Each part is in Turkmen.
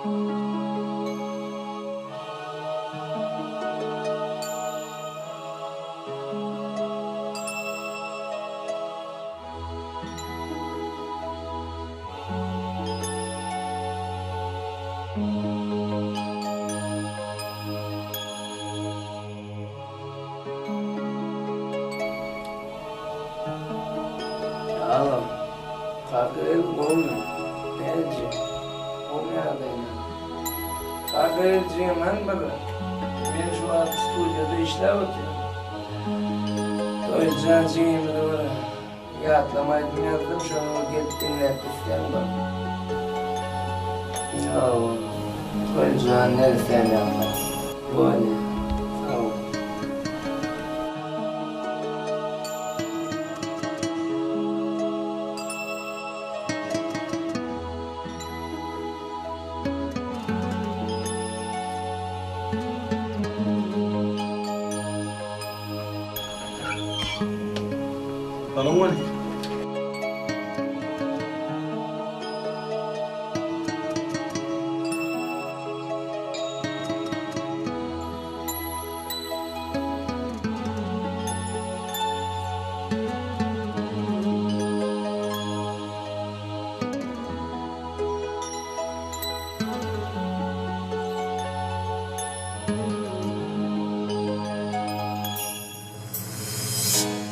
Agam, kaka gel gowmy? Nädiji? Gowmy ýagdaýlar? Kaka geljigem hany bir men şu wagt studiýada işläp otyryn. Toýlyjan jigimizi bir Ýatlama aýdym ýazdym şony bir gelip diňläp gitseň bir. Hawa. Toýlyjan neressäni ýatlap. Bolýa. Sag bol. Salowmaleýkim.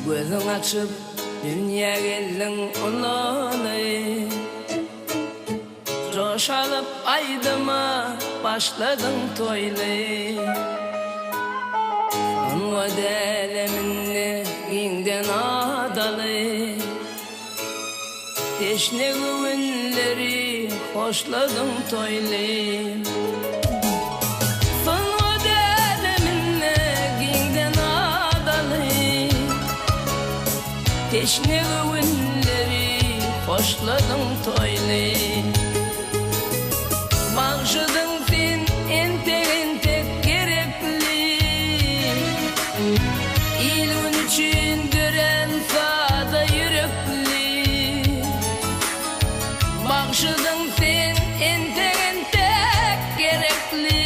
Gözüň açyp dünýä geldiň ulaly Joş alyp aýdyma başladyň toýly Sungat äleminde giňden adaly Teşne göwünleri hoşladyň toýly. Sungat äleminde giňden adaly. Teşne göwünleri hoşladyň toýly. Bagşydyň sen entek-entek gerekli. Il-gün üçin dörän sada ýürekli. Bagşydyň sen entek-entek gerekli.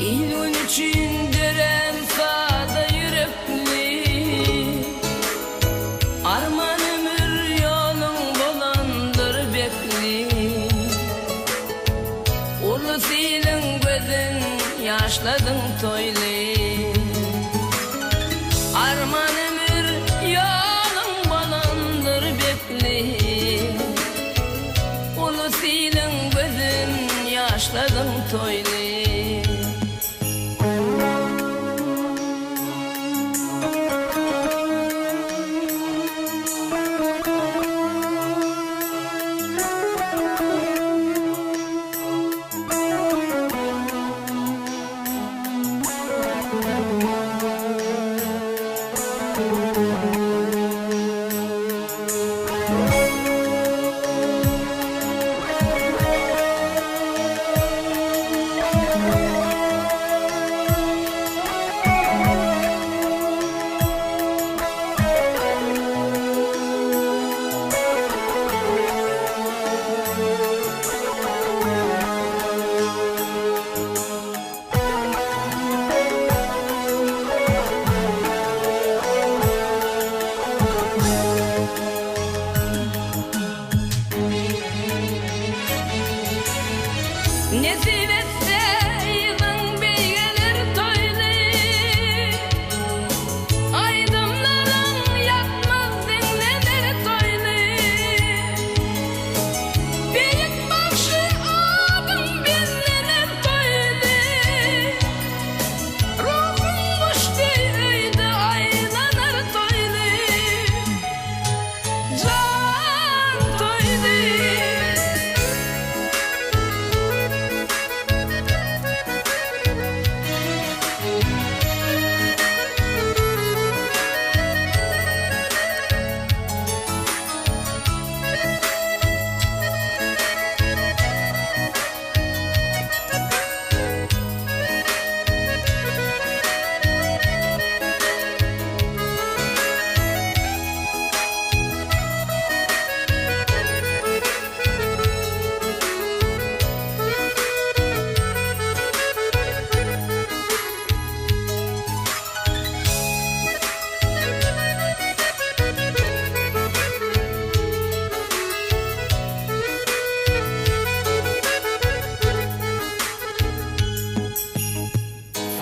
Il-gün üçin dörän sada ýürekli. Arman ömür ýoluň bolandyr bekli. Ulus iliň gözün ýaşladyň toýly. Arman ömür ýoluň bolandyr bekli. Ulus iliň gözün ýaşladyň toýly.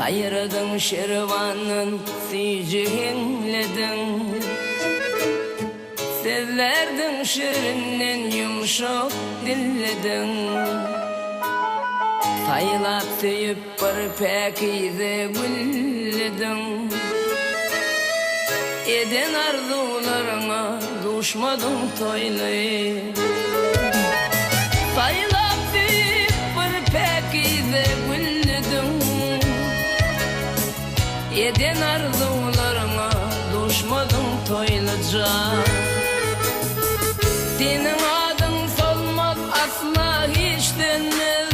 Saýradyň şirwandan süýji heňlediň. Sözlerdiň şirinden ýumşak dillediň. Saýlap söýüp bir päkize güllediň. Eden arzuwlaryňa duşmadyň toýly. Saýlap söýüp bir päkize güllediň. Eden arzuwlaryňa duşmadyň toýluja. Seniň adyň solmaz asla hiç sönmez.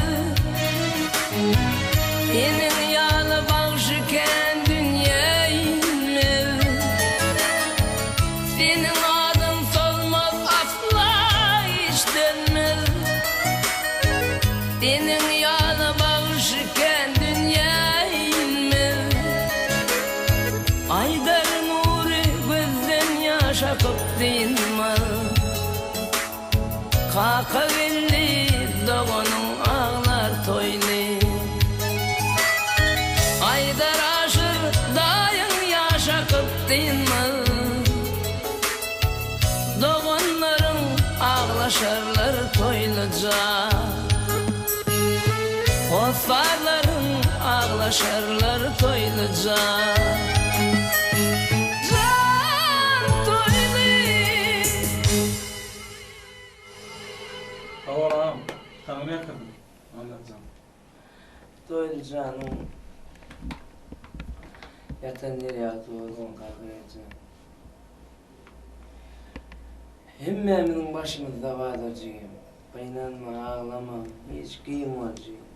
Seniň ýaly bagşy kän dünýä inmez. Seniň adyň solmaz asla hiç sönmez. Seniň ýaly bagşy kän dünýä inmez. Aýdar Nury gözden ýaş akyp dynmaz. Kakageldi doganyň aglar toýly. Aýdar Aşyr daýyň ýaş akyp dynmaz. Doganlaryň aglaşarlar toýluja. Hossarlaryň aglaşarlar toýluja. Jan toýly. Sag bol agam. Taňry ýalkasyn. Allajan. Toýlyjanyň ýatan ýeri ýagty bolsun kaka eje. Hemmämiziň başymyzda bardyr jigim. Gynanma, aglama, hiç giň bol jigim.